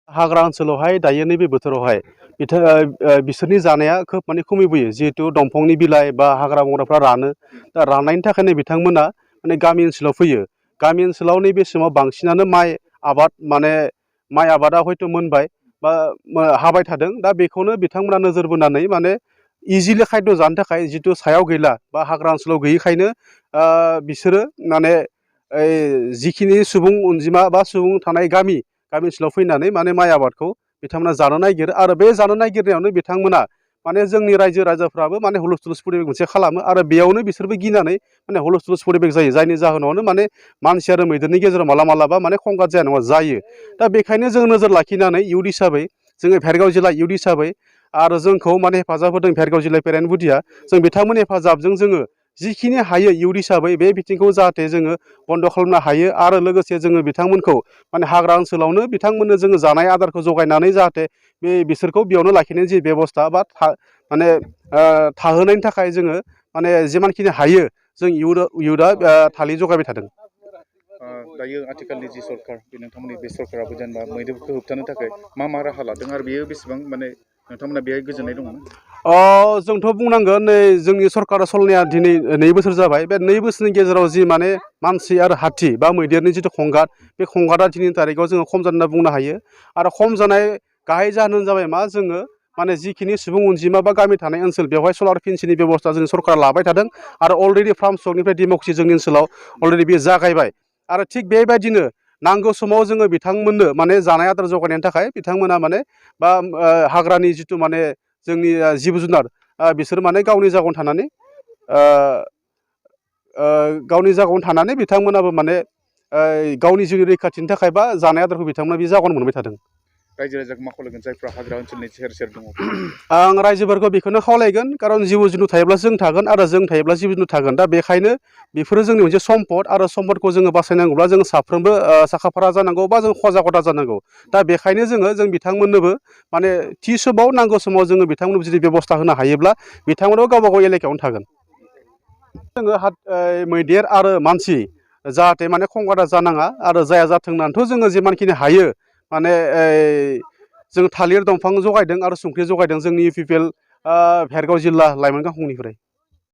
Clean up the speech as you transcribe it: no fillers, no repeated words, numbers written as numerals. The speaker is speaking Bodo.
हाग्रा ओनसोलावहाय दायो नैबे बोथोरावहाय बिसोरनि जानाया खोब माने खमिबोयो जिहेथु दंफांनि बिलाइ बा हाग्रा बंग्राफ्रा रानो दा राननायनि थाखायनो बिथांमोना माने गामि ओनसोलाव फैयो। गामि ओनसोलाव नैबे समाव बांसिनानो माइ आबाद माने माइ आबादा हयथ' मोनबाय बा हाबाय थादों दा बेखौनो बिथांमोना नोजोर बोनानै माने इजिलि खायद' जानो थाखाय जिथु सायाव गैला बा हाग्रा ओनसोलाव गैयैखायनो बिसोरो माने जिखिनि सुबुं अनजिमा बा सुबुं थानाय गामि ओनसोलाव फैनानै माने माइ आबादखौ बिथांमोना जानो नागिरो आरो बे जानो नागिरनायावनो बिथांमोना माने जोंनि रायजो राजाफ्राबो माने हुलुस परिबेक मोनसे खालामो आरो बेयावनो बिसोरबो गिनानै माने हुलुस परिबेक जायो जायनि जाहोनावनो माने मानसि आरो मैदेरनि गेजेराव मालाबा माने खंगाद जाया नङा जायो। दा बेखायनो जों नोजोर लाखिनानै इयुथ हिसाबै जोङो भेरगाव जिल्ला इयुथ हिसाबै आरो जोंखौ माने हेफाजाब होदों भेरगाव जिल्ला पेरेन्ट बुदिया जों बिथांमोननि हेफाजाबजों जोङो जिखिनि हायो इयुथ हिसाबै बे बिथिंखौ जाहाथे जोङो बन्द' खालामनो हायो आरो लोगोसे जोङो बिथांमोनखौ माने हाग्रा ओनसोलावनो बिथांमोननो जोङो जानाय आदारखौ जगायनानै जाहाथे बिसोरखौ बेयावनो लाखिनायनि जि बेब'स्था बा माने थाहोनायनि थाखाय जोङो माने जिमानखिनि हायो जों इयुथआ थालिर जगायबाय थादों। दायो आथिखालनि जि सरकार बे नोंथांमोननि बे सरकाराबो जेनेबा मैदेरफोरखौ होबथानो थाखाय मा राहा लादों आरो बेयो बेसेबां माने नोंथांमोना बेहाय गोजोननाय दङ? जोंथ' बुंनांगोन नै जोंनि सरकारा सलिनाया दिनै 2 बोसोर जाबाय बे 2 बोसोरनि गेजेराव जि माने मानसि आरो हाथि बा मैदेरनि जिथु खंगाद बे खंगादा दिनैनि थारिखआव जोङो खम जादों होनना बुंनो हायो आरो खम जानाय गाहाय जाहोनानो जाबाय मा जोङो माने जिखिनि सुबुं अनजिमा बा गामि थानाय ओनसोल बेवहाय सलार फेन्सिनि बेब'स्था जोंनि सरकारा लाबाय थादों आरो अलरेडि फार्म सकनिफ्राय डिमाकुसि जोंनि ओनसोलाव अलरेडि बेयो जागायबाय आरो थिग बेबायदिनो नांगौ समाव जोङो बिथांमोननो माने जानाय आदार जगायनायनि थाखाय बिथांमोना माने बा हाग्रानि जिथु माने जोंनि जिब जुनार बिसोर माने गावनि जायगायावनो थानानै बिथांमोनाबो माने गावनि जिउनि रैखाथिनि थाखाय बा जानाय आदारखौ बिथांमोना बे जायगायावनो मोनबाय थादों। रायजो राजाखौ मा खावलायगोन जायफ्रा हाग्रा ओनसोलनि सेर सेर दङ? आं रायजोफोरखौ बेखौनो खावलायगोन खारन जिउ जुनु थायोब्लासो जों थागोन आरो जों थायोब्ला जिउ जुनु थागोन दा बेखायनो बेफोरो जोंनि मोनसे सम्पद आरो सम्पदखौ जोङो बासायनांगौब्ला जों साफ्रोमबो साखा फारा जानांगौ बा जों सजागता जानांगौ। दा बेखायनो जों बिथांमोननोबो माने थि समाव नांगौ समाव जोङो बिथांमोननो जुदि बेब'स्था होनो हायोब्ला बिथांमोनाबो गावबा गाव एलेकायावनो थागोन। जोङो मैदेर आरो मानसि जाहाथे माने खंगादा जानाङा आरो जाया जाथों होननानैथ' जोङो जिमानखिनि हायो माने जों थालिर दंफां जगायदों आरो संख्रि जगायदों जोंनि इउ पि पि एल भेरगाव जिल्ला लाइमोन गांखंनिफ्राय।